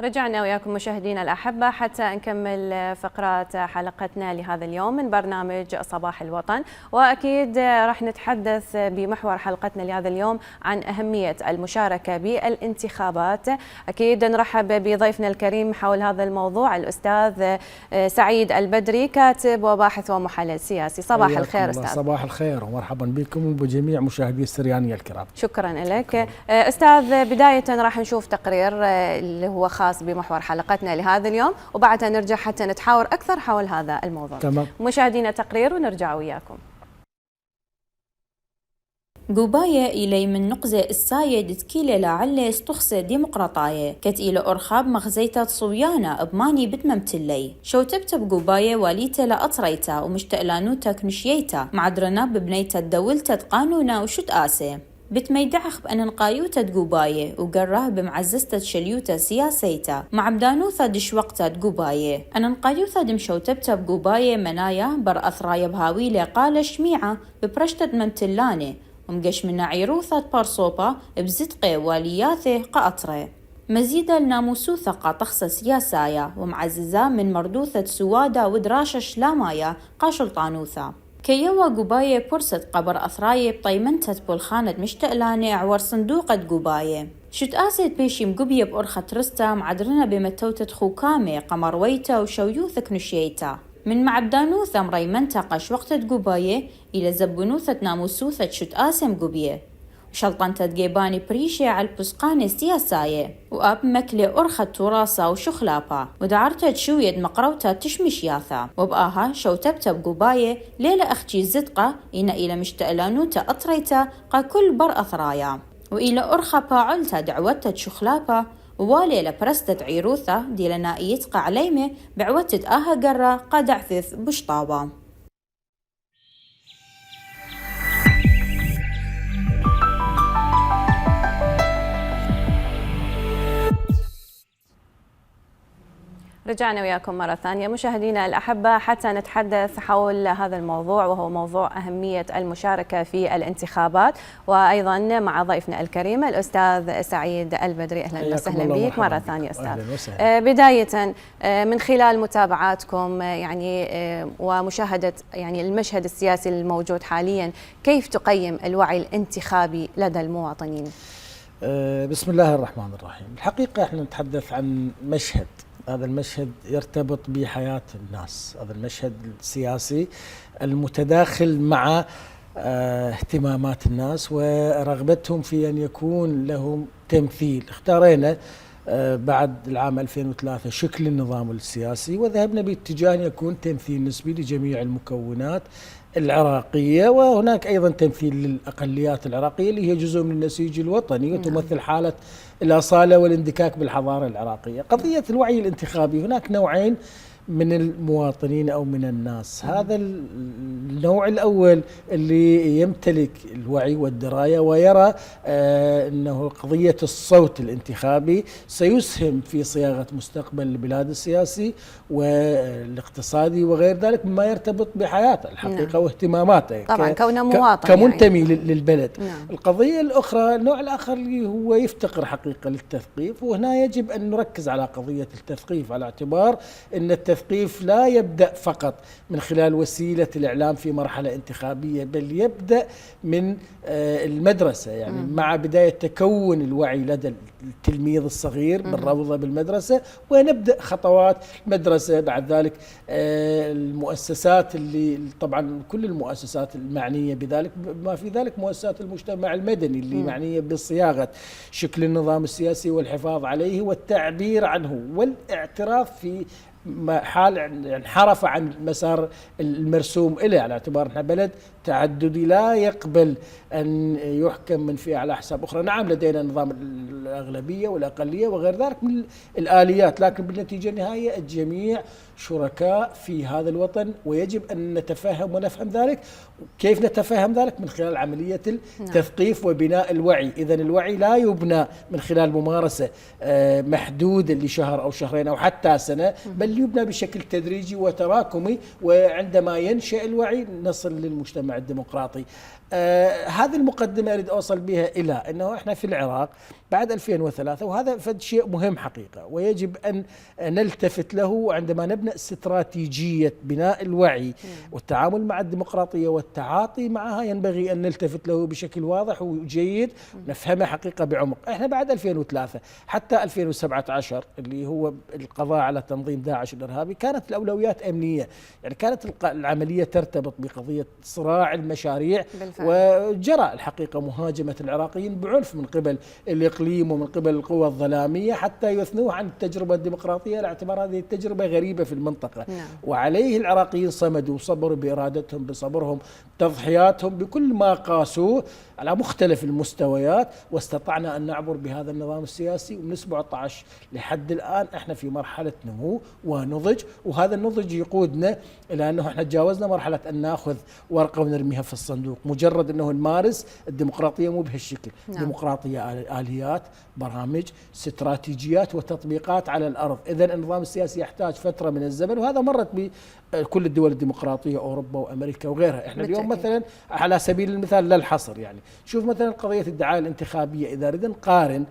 رجعنا وياكم مشاهدينا الأحبة حتى نكمل فقرات حلقتنا لهذا اليوم من برنامج صباح الوطن، وأكيد راح نتحدث بمحور حلقتنا لهذا اليوم عن أهمية المشاركة بالانتخابات. أكيد نرحب بضيفنا الكريم حول هذا الموضوع الأستاذ سعيد البدري، كاتب وباحث ومحلل سياسي. صباح الخير أستاذ. صباح الخير ومرحبا بكم وبجميع مشاهدي السريانية الكرام. شكرا لك أستاذ. بداية راح نشوف تقرير اللي هو خاص بمحور حلقتنا لهذا اليوم، وبعدها نرجع حتى نتحاور أكثر حول هذا الموضوع. تمام. مشاهدينا تقرير ونرجع وياكم. قوباية إلي من نقزة السايد تكيلة لعلة استخصة ديمقراطاية كتيلة أرخاب مخزيتة صويانة بماني بتممتلي شو تبتب قوباية واليتا لأطريتا ومشتقلانوتا كنشييتا معدرنا ببنيتا الدولتا قانونا وشت آسي بتميدعخ بأن نقايوتا تقوباية وقراه بمعززتا شليوتا سياسيتا مع بدانوثا دش وقتا تقوباية أن نقايوثا دمشوتا بتقوباية منايا بر أثرايا بهاويلة قال شميعة ببرشتة ممتلاني ومقش منا عيروثة بارصوبا بزدقة والياثة قاطرة مزيدا الناموسوثة قاطخصة سياسايا ومعززة من مردوثة سوادة ودراشة شلامايا قاشلطانوثة كيوا قوباية برست قبر أثراية بطيمنتة بولخانة مشتقلانة عور صندوقة قوباية شت آسيت بيشي مقبية بأرخة رستا معدرنا بمتوتة خوكامة قمرويتا وشويوثة كنشيتا من معبدانوثة مريمنتا قش وقت قوباية إلى زبنوثة ناموسوثة شت آسم قوبية وشلطنتة جيباني بريشة على البسقانة سياساية وأب مكلة أرخة تراسة وشخلابة ودعرتها شويد مقروتها تشمش ياثا وبقاها شو تبتب قوباية ليلة أختي زدقة إنا إلى مشتقلانوتا أطريتا قا كل بر أثرايا وإلى أرخة باعلتا دعوتها شخلابة ووالي لبرستة عيروثة دي لنائيتقى عليمة بعوتت آها قرة قادعثث بشطابة. رجعنا وياكم مرة ثانية مشاهدينا الأحبة حتى نتحدث حول هذا الموضوع، وهو موضوع أهمية المشاركة في الانتخابات، وأيضا مع ضيفنا الكريم الأستاذ سعيد البدري. أهلا وسهلا بك مرة ثانية أستاذ. بداية من خلال متابعاتكم يعني ومشاهدة يعني المشهد السياسي الموجود حاليا، كيف تقيم الوعي الانتخابي لدى المواطنين؟ بسم الله الرحمن الرحيم. الحقيقة احنا نتحدث عن مشهد، هذا المشهد يرتبط بحياة الناس، هذا المشهد السياسي المتداخل مع اهتمامات الناس ورغبتهم في أن يكون لهم تمثيل. اختارينا بعد العام 2003 شكل النظام السياسي وذهبنا باتجاه أن يكون تمثيل نسبي لجميع المكونات العراقية، وهناك أيضا تمثيل للأقليات العراقية اللي هي جزء من النسيج الوطني وتمثل حالة الأصالة والاندكاك بالحضارة العراقية. قضية الوعي الانتخابي، هناك نوعين من المواطنين أو من الناس. هذا النوع الأول اللي يمتلك الوعي والدراية ويرى أنه قضية الصوت الانتخابي سيسهم في صياغة مستقبل البلاد السياسي والاقتصادي وغير ذلك مما يرتبط بحياته الحقيقة واهتماماته طبعا كونه مواطن كمنتمي يعني للبلد. القضية الأخرى، النوع الآخر اللي هو يفتقر حقيقة للتثقيف، وهنا يجب أن نركز على قضية التثقيف على اعتبار أن التثقيف لا يبدأ فقط من خلال وسيلة الإعلام في مرحلة انتخابية، بل يبدأ من المدرسة، يعني مع بداية تكون الوعي لدى التلميذ الصغير بالروضة بالمدرسة، ونبدأ خطوات المدرسة. بعد ذلك المؤسسات اللي طبعا كل المؤسسات المعنية بذلك، ما في ذلك مؤسسات المجتمع المدني اللي معنية بصياغة شكل النظام السياسي والحفاظ عليه والتعبير عنه والاعتراف في حال انحرف عن المسار المرسوم إليه، على اعتبار أنها بلد تعددي لا يقبل أن يحكم من فئة على حساب أخرى. نعم لدينا نظام الأغلبية والأقلية وغير ذلك من الآليات، لكن بالنتيجة النهائية الجميع شركاء في هذا الوطن، ويجب أن نتفهم ونفهم ذلك. كيف نتفهم ذلك؟ من خلال عملية التثقيف وبناء الوعي. إذن الوعي لا يبنى من خلال ممارسة محدودة لشهر أو شهرين أو حتى سنة، بل يبنى بشكل تدريجي وتراكمي، وعندما ينشأ الوعي نصل للمجتمع الديمقراطي. هذه المقدمة أريد أوصل بها إلى أنه إحنا في العراق بعد 2003، وهذا فد شيء مهم حقيقة ويجب أن نلتفت له عندما نبنى استراتيجية بناء الوعي والتعامل مع الديمقراطية والتعاطي معها، ينبغي أن نلتفت له بشكل واضح وجيد، نفهمه حقيقة بعمق. إحنا بعد 2003 حتى 2017 اللي هو القضاء على تنظيم داعش الإرهابي كانت الأولويات أمنية، يعني كانت العملية ترتبط بقضية صراع المشاريع بالفعل. وجرى الحقيقة مهاجمة العراقيين بعنف من قبل الإقليم ومن قبل القوى الظلامية حتى يثنوه عن التجربة الديمقراطية لاعتبار هذه التجربة غريبة في المنطقة. وعليه العراقيين صمدوا وصبروا بإرادتهم بصبرهم تضحياتهم بكل ما قاسوه على مختلف المستويات، واستطعنا أن نعبر بهذا النظام السياسي. ومن 17 لحد الآن احنا في مرحلة نمو ونضج، وهذا النضج يقودنا إلى أنه احنا تجاوزنا مرحلة أن نأخذ ورقة ونرميها في الصندوق، مجرد أنه نمارس الديمقراطية مو بهالشكل. ديمقراطية آليات، برامج، استراتيجيات وتطبيقات على الأرض. إذن النظام السياسي يحتاج فترة من الزمن، وهذا مرت بكل الدول الديمقراطية، أوروبا وأمريكا وغيرها. احنا اليوم مثلا على سبيل المثال لا الحصر، يعني شوف مثلا قضية الدعاية الانتخابية، إذا ردنا نقارن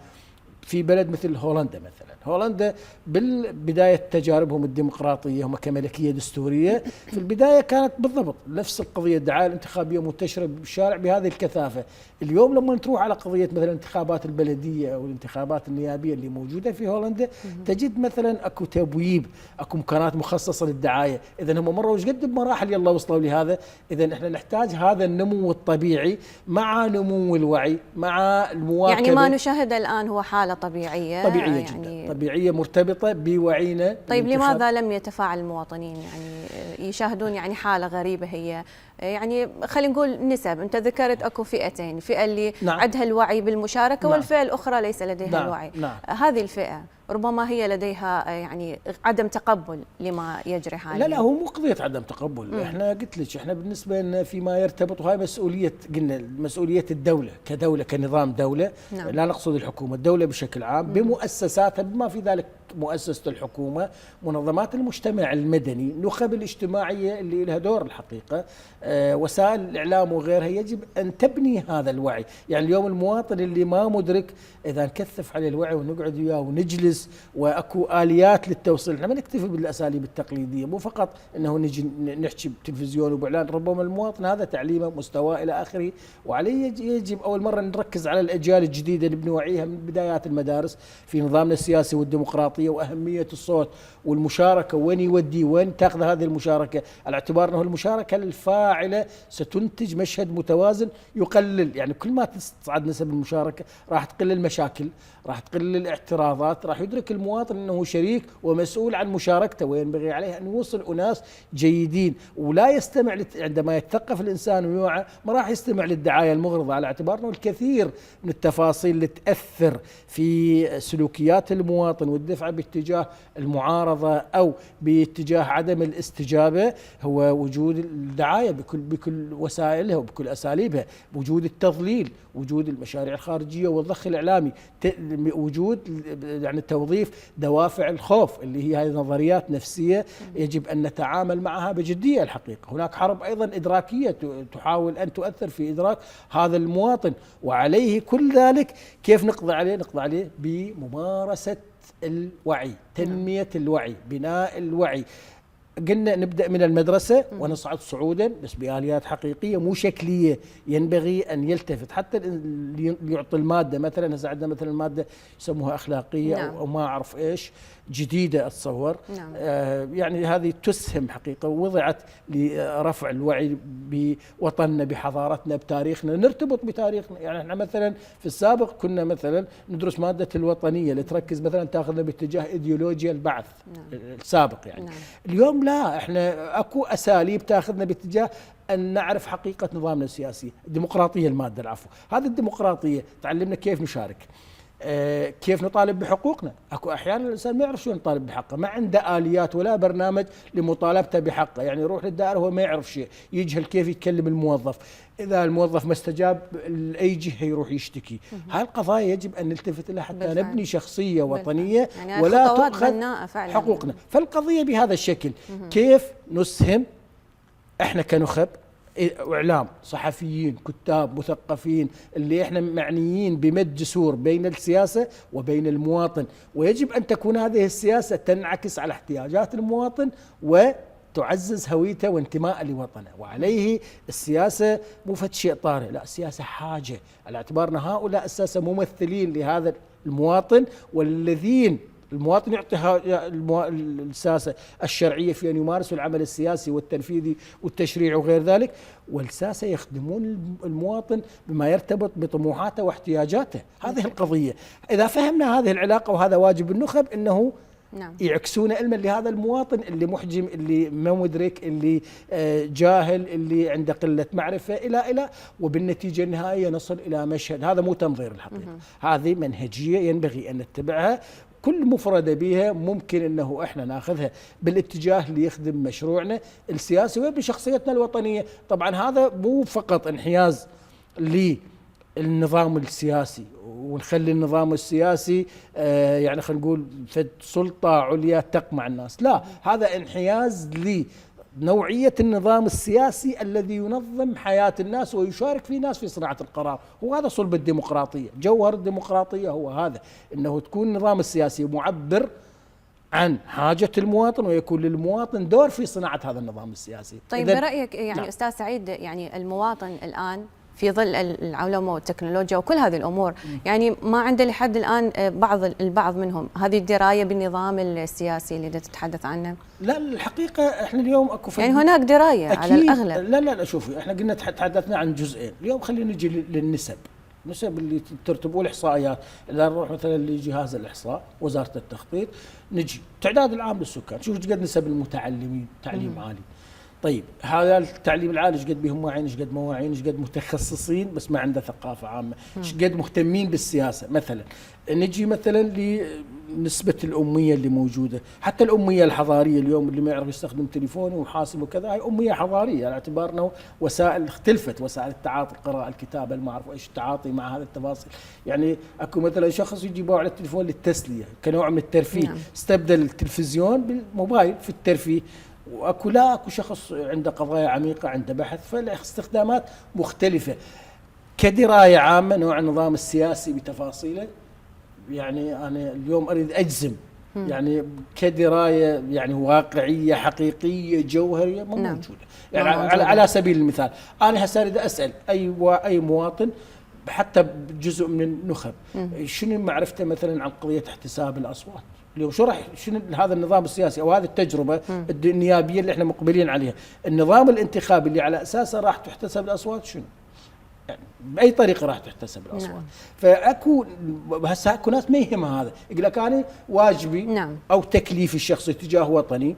في بلد مثل هولندا مثلا، هولندا بالبداية تجاربهم الديمقراطية هم كملكية دستورية، في البداية كانت بالضبط نفس القضية، الدعاية الانتخابية منتشرة بالشارع بهذه الكثافة. اليوم لما تروح على قضية مثلا انتخابات البلدية أو الانتخابات النيابية اللي موجودة في هولندا، تجد مثلا أكو تبويب، أكو مكانات مخصصة للدعاية. إذن هم مروا وش قد بمراحل يلا وصلوا لهذا. إذن احنا نحتاج هذا النمو الطبيعي مع نمو الوعي مع المواكبة. يعني ما نشاهد الآن هو حالة طبيعية يعني جدا، طبيعية مرتبطة بوعينا. طيب لماذا لم يتفاعل المواطنين؟ يعني يشاهدون يعني حالة غريبة هي، يعني خلينا نقول نسب. انت ذكرت اكو فئتين، فئة اللي عندها الوعي بالمشاركة والفئة الأخرى ليس لديها الوعي. هذه الفئة ربما هي لديها يعني عدم تقبل لما يجري حاليا. لا هو مو قضية عدم تقبل. احنا قلت لك احنا بالنسبة لنا فيما يرتبط، وهي مسؤولية، قلنا مسؤولية الدولة كدولة كنظام دولة. لا نقصد الحكومة، الدولة بشكل عام بمؤسساتها بما في ذلك مؤسسة الحكومة، منظمات المجتمع المدني، النخب الاجتماعية اللي لها دور الحقيقة، وسائل الإعلام وغيرها، يجب أن تبني هذا الوعي. يعني اليوم المواطن اللي ما مدرك، إذا نكثف عليه الوعي ونقعد وياه ونجلس وأكو آليات للتوصيل، احنا ما نكتفي بالأساليب التقليدية، مو فقط أنه نجي نحكي بتلفزيون وبإعلان، ربما المواطن هذا تعليمه مستواه إلى آخره. وعليه يجب أول مرة نركز على الأجيال الجديدة اللي بنوعيها من بدايات المدارس في نظامنا السياسي والديمقراطية، وأهمية الصوت والمشاركة، وين يودي وين تأخذ هذه المشاركة، على اعتبار أنه المشاركة الفاعلة ستنتج مشهد متوازن يقلل، يعني كل ما تصعد نسب المشاركة راح تقل المشاكل، راح تقل الاعتراضات، راح يدرك المواطن أنه شريك ومسؤول عن مشاركته، وينبغي عليه أن يوصل أناس جيدين ولا يستمع عندما يتثقف الإنسان ويوعى، ما راح يستمع للدعاية المغرضة، على اعتبار أنه الكثير من التفاصيل اللي تأثر في سلوكيات المواطن والدفع باتجاه المعارضة أو باتجاه عدم الاستجابة هو وجود الدعاية بكل وسائلها وبكل أساليبها، وجود التضليل، وجود المشاريع الخارجية والضخ الإعلامي، وجود يعني توظيف دوافع الخوف اللي هي هذه نظريات نفسية يجب أن نتعامل معها بجدية. الحقيقة هناك حرب أيضا إدراكية تحاول أن تؤثر في إدراك هذا المواطن، وعليه كل ذلك كيف نقضي عليه؟ نقضي عليه بممارسة الوعي، تنمية الوعي، بناء الوعي. قلنا نبدأ من المدرسة ونصعد صعودا بس بآليات حقيقية مو شكلية. ينبغي أن يلتفت حتى اللي يعطي المادة، مثلا هسه عندنا مثلا المادة يسموها أخلاقية أو ما أعرف إيش، جديدة أتصور. يعني هذه تسهم حقيقة، ووضعت لرفع الوعي بوطننا، بحضارتنا، بتاريخنا، نرتبط بتاريخنا. يعني احنا مثلا في السابق كنا مثلا ندرس مادة الوطنية اللي تركز مثلا تاخذنا باتجاه ايديولوجيا البعث السابق يعني. اليوم لا، احنا اكو اساليب تاخذنا باتجاه أن نعرف حقيقة نظامنا السياسي، الديمقراطية المادة العفو. هذه الديمقراطية تعلمنا كيف نشارك، كيف نطالب بحقوقنا. اكو احيانا الانسان ما يعرف شو يطالب بحقه، ما عنده اليات ولا برنامج لمطالبته بحقه، يعني يروح للدائره هو ما يعرف شيء، يجهل كيف يتكلم الموظف، اذا الموظف ما استجاب لاي جهه يروح يشتكي. هاي القضايا يجب ان نلتفت لها حتى نبني شخصيه وطنيه يعني ولا تؤخذ حقوقنا. فالقضيه بهذا الشكل، كيف نسهم احنا كنخب إعلام، صحفيين، كتاب، مثقفين، اللي إحنا معنيين بمد جسور بين السياسة وبين المواطن، ويجب أن تكون هذه السياسة تنعكس على احتياجات المواطن وتعزز هويته وانتماءه لوطنه. وعليه السياسة مو فد شيء طارئ، لا، السياسة حاجة، على اعتبارنا هؤلاء أساسا ممثلين لهذا المواطن، والذين المواطن يعطي الساسة الشرعية في أن يمارسوا العمل السياسي والتنفيذي والتشريعي وغير ذلك، والساسة يخدمون المواطن بما يرتبط بطموحاته واحتياجاته. هذه القضية. إذا فهمنا هذه العلاقة، وهذا واجب النخب، أنه نعم. يعكسون علما لهذا المواطن اللي محجم، اللي ما مدرك، اللي جاهل، اللي عنده قلة معرفة إلى وبالنتيجة النهائية نصل إلى مشهد. هذا مو تنظير الحقيقة، هذه منهجية ينبغي أن نتبعها. كل مفردة بها ممكن أنه إحنا ناخذها بالاتجاه اللي يخدم مشروعنا السياسي وبشخصيتنا الوطنية. طبعا هذا مو فقط انحياز للنظام السياسي ونخلي النظام السياسي يعني خلينا نقول فد سلطة عليا تقمع الناس، لا، هذا انحياز نوعية النظام السياسي الذي ينظم حياة الناس ويشارك فيه الناس في صناعة القرار. وهذا صلب الديمقراطية، جوهر الديمقراطية هو هذا، أنه تكون النظام السياسي معبر عن حاجة المواطن، ويكون للمواطن دور في صناعة هذا النظام السياسي. طيب برأيك يعني نعم. أستاذ سعيد، يعني المواطن الآن في ظل العولمة والتكنولوجيا وكل هذه الأمور يعني ما عنده لحد الآن البعض منهم هذه الدراية بالنظام السياسي اللي تتحدث عنه؟ لا، الحقيقة احنا اليوم اكو يعني هناك دراية على الأغلب. لا شوفي، احنا قلنا تحدثنا عن جزئين. اليوم خلينا نجي للنسب، النسب اللي ترتب والإحصائيات. إذا نروح مثلا لجهاز الإحصاء وزارة التخطيط، نجي تعداد العام للسكان، شوف ايش قد نسب المتعلمين تعليم عالي. طيب هذا التعليم العالي ايش قد بهم واعيين، ايش قد مو واعيين، ايش قد متخصصين بس ما عنده ثقافه عامه، ايش قد مهتمين بالسياسه. مثلا نجي مثلا لنسبه الاميه اللي موجوده، حتى الاميه الحضاريه اليوم اللي ما يعرف يستخدم تليفونه وحاسب وكذا، هاي اميه حضاريه على اعتبار انه وسائل اختلفت، وسائل التعاطي، القراءه، الكتابه، ما اعرف ايش التعاطي مع هذه التفاصيل. يعني اكو مثلا شخص يجيبوه على التليفون للتسليه كنوع من الترفيه، نعم. استبدل التلفزيون بالموبايل في الترفيه. واكو شخص عنده قضايا عميقه، عنده بحث، فالاستخدامات مختلفه. كدرايه عامه نوع النظام السياسي بتفاصيله، يعني انا اليوم اريد اجزم يعني كدرايه يعني واقعيه حقيقيه جوهريه مو موجوده. يعني على سبيل المثال انا هسه اريد اسال اي مواطن حتى جزء من النخب شنو معرفته مثلا عن قضيه احتساب الاصوات. اليوم شنو هذا النظام السياسي او هذه التجربه النيابيه اللي احنا مقبلين عليها، النظام الانتخابي اللي على اساسه راح تحتسب الاصوات شنو؟ يعني باي طريقه راح تحتسب الاصوات؟ نعم. فاكو هسه اكو ناس ما يهمها هذا، يقول لك انا واجبي نعم. او تكليفي الشخصي تجاه وطني،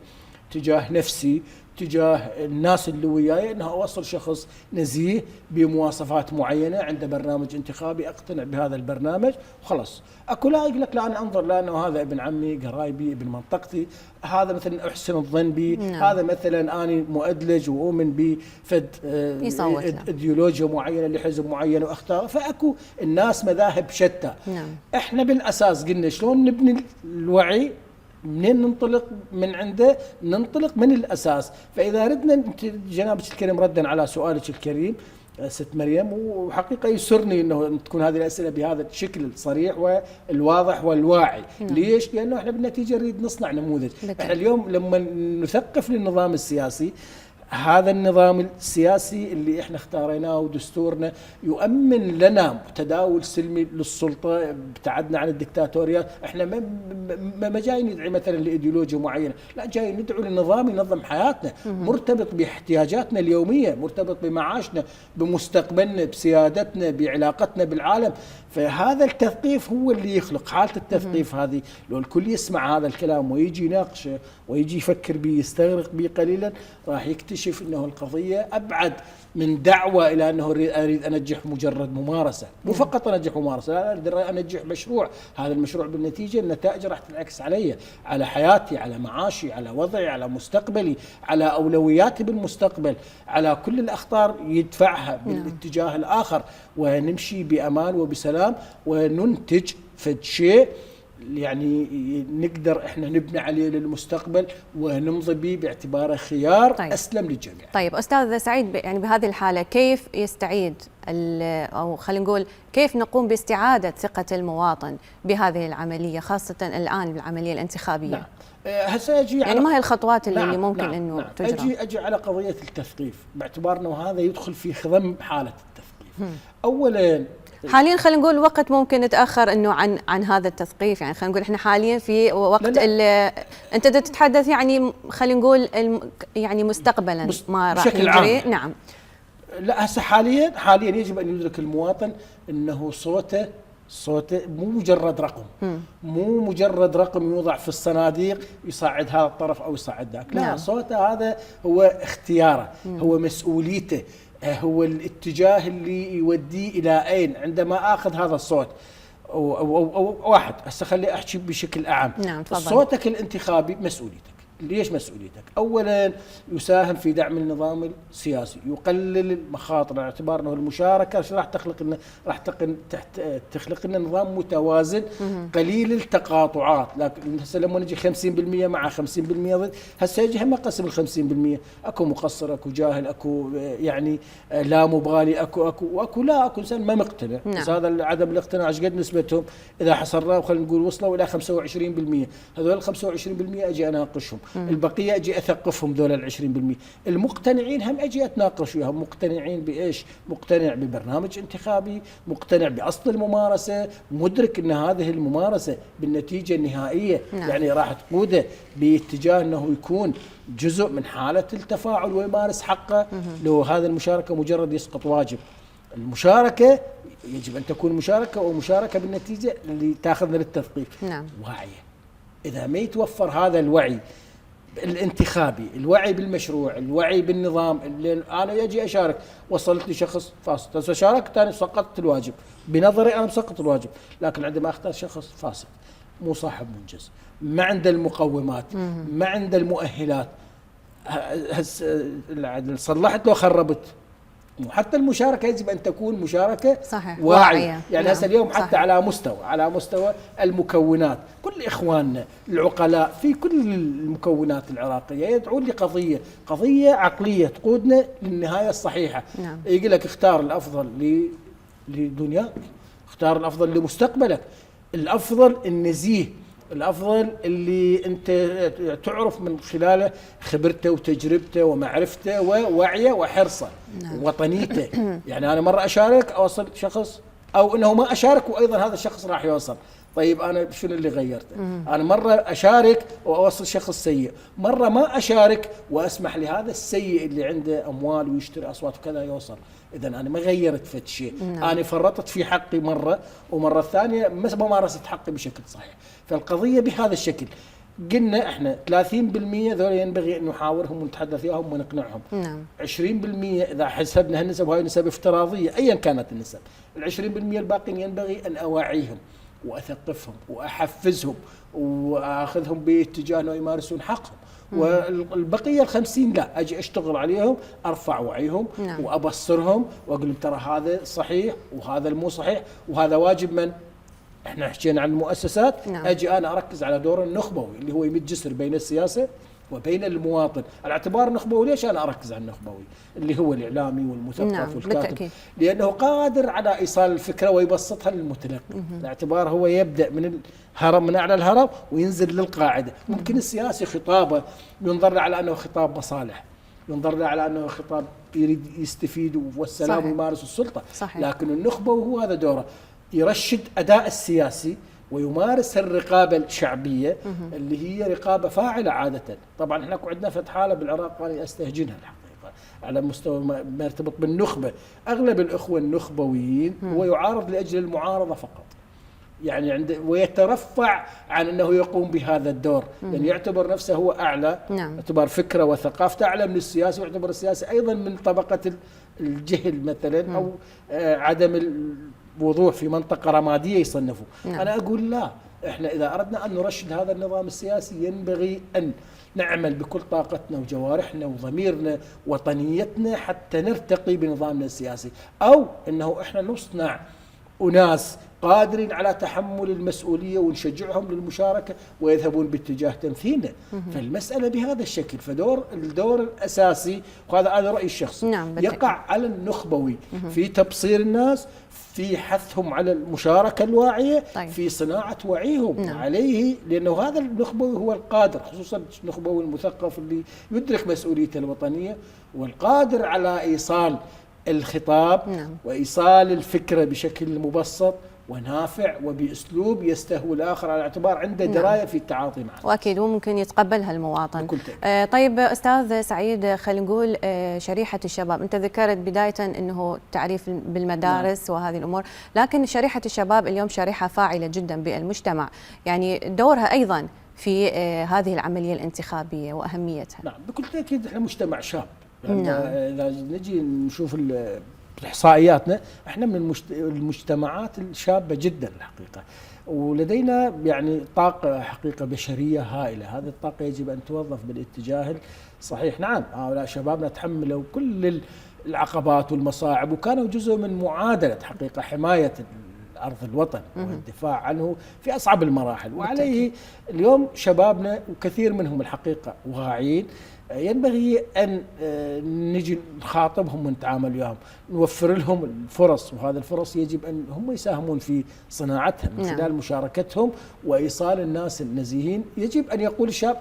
تجاه نفسي، تجاه الناس اللي وياي، انها اوصل شخص نزيه بمواصفات معينه، عنده برنامج انتخابي اقتنع بهذا البرنامج وخلاص. اكو لا يقول لك لا انا انظر لانه هذا ابن عمي، قرايبي، ابن منطقتي، هذا مثلا احسن الظن به، هذا مثلا انا مؤدلج واؤمن بفد ايديولوجيا معينه لحزب معين واختاره. فاكو الناس مذاهب شتى. احنا بالاساس قلنا شلون نبني الوعي، منين ننطلق من عنده؟ ننطلق من الأساس. فإذا ردنا جنابك الكريم ردا على سؤالك الكريم ست مريم، وحقيقة يسرني أنه تكون هذه الأسئلة بهذا الشكل الصريح والواضح والواعي. ليش؟ لأنه احنا بالنتيجة نريد نصنع نموذج. احنا اليوم لما نثقف للنظام السياسي، هذا النظام السياسي اللي احنا اختاريناه ودستورنا يؤمن لنا تداول سلمي للسلطه، ابتعدنا عن الدكتاتوريات. احنا ما جاي ندعي مثلا لايديولوجيا معينه، لا، جاي ندعو لنظام ينظم حياتنا، مرتبط باحتياجاتنا اليوميه، مرتبط بمعاشنا، بمستقبلنا، بسيادتنا، بعلاقتنا بالعالم. فهذا التثقيف هو اللي يخلق حاله التثقيف هذه. لو الكل يسمع هذا الكلام ويجي يناقشه ويجي يفكر به، يستغرق به قليلا، راح يكتشف انه القضيه ابعد من دعوه الى انه اريد انجح مجرد ممارسه، مو فقط انجح ممارسه، لا، اريد انجح مشروع. هذا المشروع بالنتيجه النتائج راح تنعكس علي، على حياتي، على معاشي، على وضعي، على مستقبلي، على اولوياتي بالمستقبل، على كل الاخطار يدفعها بالاتجاه الاخر، ونمشي بامان وبسلام وننتج فد شيء يعني نقدر احنا نبني عليه للمستقبل ونمضي به باعتباره خيار اسلم للجميع. طيب استاذ سعيد، يعني بهذه الحاله كيف يستعيد او خلينا نقول كيف نقوم باستعاده ثقه المواطن بهذه العمليه، خاصه الان بالعمليه الانتخابيه؟ نعم. هسه اجي يعني ما هي الخطوات اللي نعم ممكن نعم انه نعم تجرى؟ اجي على قضيه التثقيف، باعتبار انه هذا يدخل في خضم حاله التثقيف. اولا حاليا خلينا نقول وقت ممكن نتاخر انه عن هذا التثقيف، يعني خلينا نقول احنا حاليا في وقت انت تتحدث يعني خلينا نقول يعني مستقبلا ما راح يجري. نعم. لا هسه حاليا يجب ان يدرك المواطن انه صوته مو مجرد رقم، مو مجرد رقم يوضع في الصناديق يصعد هذا الطرف او يصعد ذاك، لا نعم. صوته هذا هو اختياره، هو مسؤوليته، هو الاتجاه اللي يوديه الى اين عندما اخذ هذا الصوت. أو واحد هسه خلي احكي بشكل اعم. نعم تفضل. صوتك الانتخابي مسؤوليتك. ليش مسؤوليتك؟ اولا يساهم في دعم النظام السياسي، يقلل المخاطر، على اعتبار انه المشاركه راح تخلق لنا نظام متوازن قليل التقاطعات. لكن هسه لما نجي 50% مع 50% ضد، هسه يجي هم قسم ال 50%، اكو مقصر، اكو جاهل، اكو يعني لا مبالي، اكو لا اكو انسان ما مقتنع. نعم. بس هذا عدم الاقتناع ايش قد نسبتهم؟ اذا حصرناه خلينا نقول وصلوا الى 25%، هذول ال 25% اجي اناقشهم. البقيه اجي اثقفهم ذول ال 20%. المقتنعين هم اجي اتناقش وياهم. مقتنعين بايش؟ مقتنع ببرنامج انتخابي، مقتنع باصل الممارسه، مدرك ان هذه الممارسه بالنتيجه النهائيه نعم. يعني راح تقوده باتجاه انه يكون جزء من حاله التفاعل ويمارس حقه. لو هذا المشاركه مجرد يسقط واجب. المشاركه يجب ان تكون مشاركه ومشاركه بالنتيجه اللي تاخذنا للتثقيف. نعم. واعيه. اذا ما يتوفر هذا الوعي الانتخابي، الوعي بالمشروع، الوعي بالنظام، اللي انا يجي اشارك، وصلت لي شخص فاسد، هسه شاركت انا سقطت الواجب، بنظري انا مسقط الواجب، لكن عندما اختار شخص فاسد مو صاحب منجز، ما عنده المقومات، ما عنده المؤهلات، صلحت له خربت. وحتى المشاركه يجب ان تكون مشاركه صحيح. واعيه. يعني هسه اليوم حتى صحيح. على مستوى المكونات، كل اخواننا العقلاء في كل المكونات العراقيه يدعون لقضيه عقليه تقودنا للنهايه الصحيحه. نعم. يقول لك اختار الافضل لدنياك، اختار الافضل لمستقبلك، الافضل النزيه، الأفضل اللي أنت تعرف من خلاله خبرته وتجربته ومعرفته ووعيه وحرصه. نعم. وطنيته. يعني أنا مرة أشارك أوصل شخص، أو أنه ما أشارك وأيضا هذا الشخص راح يوصل. طيب أنا شنو اللي غيرته؟ أنا مرة أشارك وأوصل شخص سيء، مرة ما أشارك وأسمح لهذا السيء اللي عنده أموال ويشتري أصوات وكذا يوصل. إذا أنا ما غيرت فد شيء. نعم. أنا فرطت في حقي مرة، ومرة ثانية ما مارست حقي بشكل صحيح. فالقضية بهذا الشكل. قلنا احنا 30% ذول ينبغي ان نحاورهم ونتحدث وياهم ونقنعهم. نعم. 20% اذا حسبنا هالنسب، وهي نسب افتراضيه ايا كانت النسب، ال 20% الباقين ينبغي ان اوعيهم واثقفهم واحفزهم واخذهم باتجاه انه يمارسون حقهم. والبقيه ال50 لا، اجي اشتغل عليهم، ارفع وعيهم. نعم. وابصرهم واقول لهم ترى هذا صحيح وهذا المو صحيح، وهذا واجب من احنا حكينا عن المؤسسات. نعم. اجي انا اركز على دور النخبوي اللي هو يمد جسر بين السياسه وبين المواطن. على اعتبار النخبوي، ليش انا اركز على النخبوي اللي هو الاعلامي والمثقف. نعم. والكاتب بالتأكيد. لانه قادر على ايصال الفكره ويبسطها للمتلقي. الاعتبار هو يبدا من الهرم، من اعلى الهرم وينزل للقاعده. ممكن السياسي خطابه ينظر له على انه خطاب مصالح، ينظر له على انه خطاب يريد يستفيد والسلام ويمارس السلطه. صحيح. لكن النخبوي هو هذا دوره، يرشد أداء السياسي ويمارس الرقابة الشعبية اللي هي رقابة فاعلة عادة. طبعا احنا عندنا فتح حالة بالعراق أنا أستهجنها الحقيقة على مستوى ما يرتبط بالنخبة. أغلب الأخوة النخبويين هو يعارض لأجل المعارضة فقط، يعني ويترفع عن أنه يقوم بهذا الدور، لأن يعتبر نفسه هو أعلى. نعم. اعتبار فكرة وثقافته أعلى من السياسي، ويعتبر السياسي أيضا من طبقة الجهل مثلا أو عدم وضوح في منطقة رمادية يصنفوا. نعم. أنا أقول لا، إحنا إذا أردنا أن نرشد هذا النظام السياسي ينبغي أن نعمل بكل طاقتنا وجوارحنا وضميرنا وطنيتنا حتى نرتقي بنظامنا السياسي، أو أنه إحنا نصنع أناس قادرين على تحمل المسؤولية ونشجعهم للمشاركة ويذهبون باتجاه تمثيلنا. فالمسألة بهذا الشكل، الدور الأساسي، وهذا رأيي الشخصي، نعم يقع على النخبوي في تبصير الناس، في حثهم على المشاركة الواعية، طيب. في صناعة وعيهم. نعم. عليه، لأنه هذا النخبوي هو القادر، خصوصا النخبوي المثقف اللي يدرك مسؤوليته الوطنية والقادر على إيصال الخطاب، نعم. وإيصال الفكرة بشكل مبسط ونافع وبأسلوب يستهوي الآخر، على اعتبار عنده دراية في التعاطي معه. وأكيد وممكن يتقبلها المواطن. طيب أستاذ سعيد، خلينا نقول شريحة الشباب، أنت ذكرت بداية أنه تعريف بالمدارس وهذه الأمور، لكن شريحة الشباب اليوم شريحة فاعلة جدا بالمجتمع، يعني دورها أيضا في هذه العملية الانتخابية وأهميتها. نعم، بكل تأكيد احنا مجتمع شاب، يعني نعم. إذا نجي نشوف إحصائياتنا، احنا من المجتمعات الشابة جدا الحقيقة، ولدينا يعني طاقة حقيقة بشرية هائلة. هذه الطاقة يجب أن توظف بالاتجاه الصحيح. نعم، هؤلاء شبابنا تحملوا كل العقبات والمصاعب، وكانوا جزء من معادلة حقيقة حماية أرض الوطن والدفاع عنه في أصعب المراحل. وعليه اليوم شبابنا وكثير منهم الحقيقة واعيين، ينبغي أن نجي نخاطبهم ونتعامل وياهم، نوفر لهم الفرص، وهذه الفرص يجب أن هم يساهمون في صناعتها من خلال مشاركتهم وإيصال الناس النزيهين. يجب أن يقول الشاب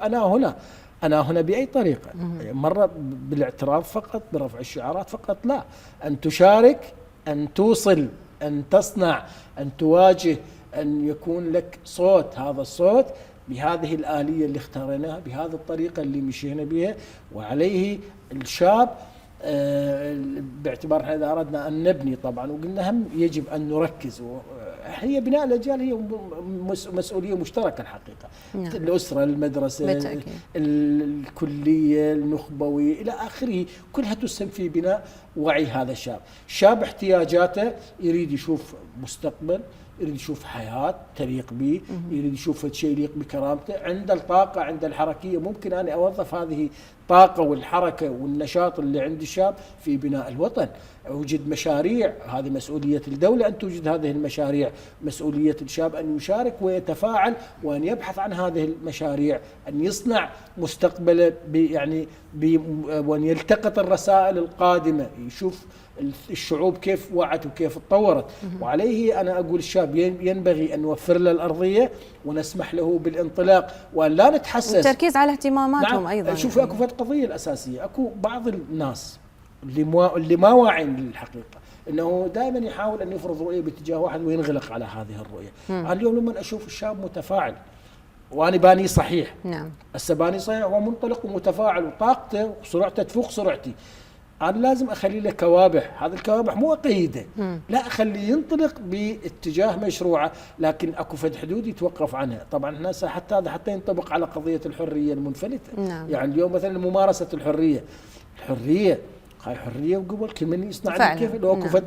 أنا هنا بأي طريقة، مرة بالاعتراض فقط، برفع الشعارات فقط، لا، أن تشارك، أن توصل، أن تصنع، أن تواجه، أن يكون لك صوت. هذا الصوت بهذه الآلية اللي اختارناها، بهذه الطريقة اللي مشينا بها. وعليه الشاب باعتبار إذا أردنا أن نبني، طبعا وقلنا هم يجب أن نركز، هي بناء الأجيال هي مسؤولية مشتركة الحقيقة. نعم. الأسرة، المدرسة، بالتأكيد. الكلية، النخبوي إلى آخره، كلها تسهم في بناء وعي هذا الشاب. الشاب احتياجاته يريد يشوف مستقبل، يريد يشوف حياة تليق به، يريد يشوف شيء يليق بكرامته، عند الطاقة، عند الحركية. ممكن أن أوظف هذه الطاقة والحركة والنشاط اللي عند الشاب في بناء الوطن. أوجد مشاريع، هذه مسؤولية الدولة أن توجد هذه المشاريع، مسؤولية الشاب أن يشارك ويتفاعل وأن يبحث عن هذه المشاريع، أن يصنع مستقبله وأن يلتقط الرسائل القادمة، يشوف الشعوب كيف وعت وكيف تطورت. وعليه أنا أقول الشاب ينبغي أن نوفر له الأرضية ونسمح له بالانطلاق، وأن لا نتحسس. التركيز على اهتماماتهم. نعم. أيضا شوف، أكو القضية الأساسية، أكو بعض الناس اللي ما واعين للحقيقة، انه دائما يحاول ان يفرض رؤيه باتجاه واحد وينغلق على هذه الرؤيه. أنا اليوم لما اشوف الشاب متفاعل، وانا باني صحيح، نعم، هسه باني صحيح، هو منطلق ومتفاعل وطاقته وسرعته تفوق سرعتي، أنا لازم أخلي له كوابح. هذه الكوابح مو أقيده، لا، أخليه ينطلق باتجاه مشروعه، لكن أكو فد حدود يتوقف عنها. طبعا الناس حتى ينطبق على قضية الحرية المنفلتة. نعم. يعني اليوم مثلا ممارسة الحرية هاي حرية، وقبل كل من يصنع كيف لو أكو فد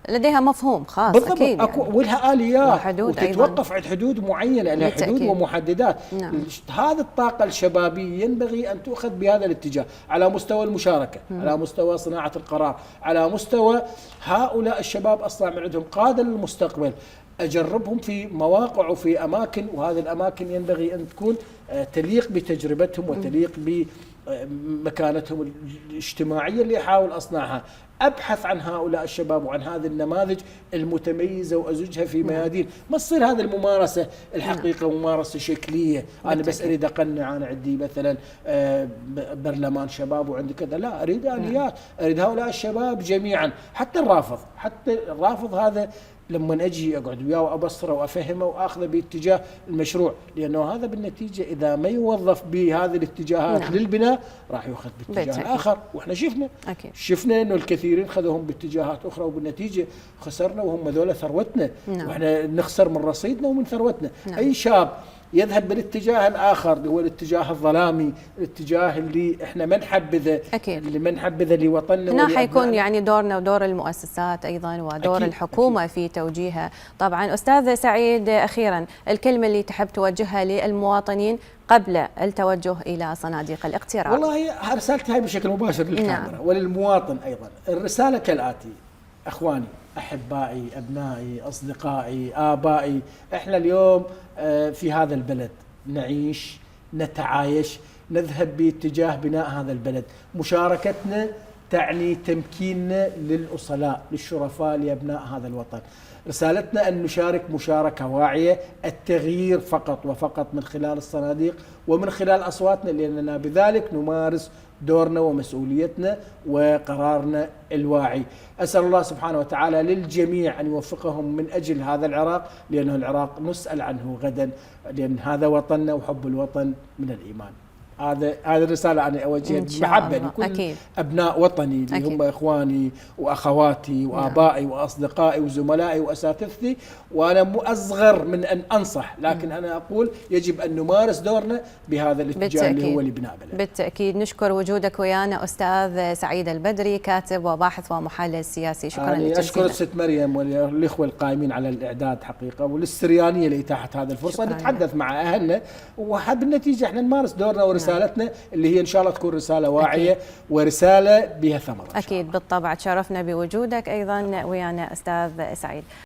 لديها مفهوم خاص. بالضبط. أكيد أكو ولها آليات أيضاً. وتتوقف عند حدود معينة، لها حدود ومحددات. نعم. هذه الطاقة الشبابية ينبغي أن تؤخذ بهذا الاتجاه، على مستوى المشاركة، على مستوى صناعة القرار، على مستوى هؤلاء الشباب أصلا من عندهم قادة للمستقبل، أجربهم في مواقع وفي أماكن، وهذه الأماكن ينبغي أن تكون تليق بتجربتهم وتليق بمكانتهم الاجتماعية اللي أحاول أصنعها. أبحث عن هؤلاء الشباب وعن هذه النماذج المتميزة وأزجها في ميادين. ما تصير هذه الممارسة الحقيقة ممارسة شكلية، أنا بس أريد أقنع، أنا عندي مثلا برلمان شباب وعندي كذا، لا، أريد آليات، أريد هؤلاء الشباب جميعا. حتى الرافض هذا لما أجي أقعد وياه وأبصره وأفهمه وأخذه باتجاه المشروع، لأنه هذا بالنتيجة إذا ما يوظف بهذه الاتجاهات للبناء راح يأخذ باتجاه آخر. وإحنا شفنا إنه الكثيرين خذوهم باتجاهات أخرى، وبالنتيجة خسرنا، وهم ذولا ثروتنا. وإحنا نخسر من رصيدنا ومن ثروتنا. أي شاب يذهب بالاتجاه الآخر اللي هو الاتجاه الظلامي، الاتجاه اللي احنا ما نحبذه، اللي ما نحبذه لوطننا، هنا حيكون يعني دورنا ودور المؤسسات أيضا ودور الحكومة في توجيهها. طبعا أستاذ سعيد، أخيرا الكلمة اللي تحب توجهها للمواطنين قبل التوجه إلى صناديق الاقتراع. والله رسالتي هاي بشكل مباشر للكاميرا وللمواطن أيضا. الرسالة كالآتي: أخواني، أحبائي، أبنائي، أصدقائي، آبائي، إحنا اليوم في هذا البلد نعيش، نتعايش، نذهب باتجاه بناء هذا البلد. مشاركتنا تعني تمكيننا للأصلاء، للشرفاء، لأبناء هذا الوطن. رسالتنا أن نشارك مشاركة واعية، التغيير فقط وفقط من خلال الصناديق ومن خلال أصواتنا، لأننا بذلك نمارس دورنا ومسؤوليتنا وقرارنا الواعي. أسأل الله سبحانه وتعالى للجميع أن يوفقهم من أجل هذا العراق، لأنه العراق نسأل عنه غدا، لأن هذا وطننا وحب الوطن من الإيمان. هذه الرسالة أنا أوجهها بمحبة لكل أكيد. أبناء وطني اللي هم إخواني وأخواتي وآبائي وأصدقائي وزملائي وأساتذتي. وأنا أصغر من أن أنصح، لكن أنا أقول يجب أن نمارس دورنا بهذا الاتجاه اللي هو لبناء بلد. بالتأكيد. نشكر وجودك ويانا أستاذ سعيد البدري، كاتب وباحث ومحلل سياسي. شكرا لك. أشكر الست مريم والإخوة القائمين على الإعداد حقيقة، وللسريانية لإتاحة هذه الفرصة نتحدث مع أهلنا، وبالنتيجة احنا نمارس دورنا ورسالتنا اللي هي إن شاء الله تكون رسالة واعية. أكيد. ورسالة بها ثمرة. أكيد بالطبع. تشرفنا بوجودك أيضا ويانا أستاذ سعيد.